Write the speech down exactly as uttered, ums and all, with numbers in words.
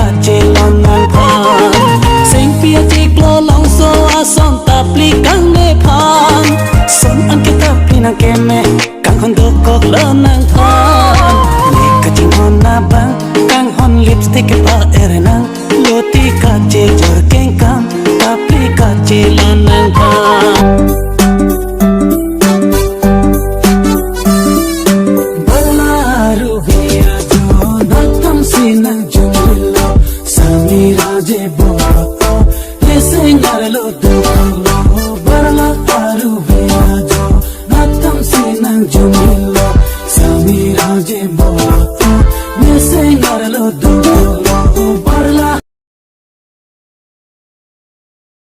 Kachelong nangphan, sengpi achiklo longso ason tapli kangmephan. Son an ke tapli nangkeme, kanghon dokoklo nangphan. Ne kachinghon abang, kanghon lipstick kepa-er nang. Loti kachejor kengkam, tapli kachelong nangphan. Barla aruve ajo, nangtum si nangjumlo, Samira je bor-ot, lesen arlo dokoklo. Barla aruve ajo, nangtum si nangjumlo.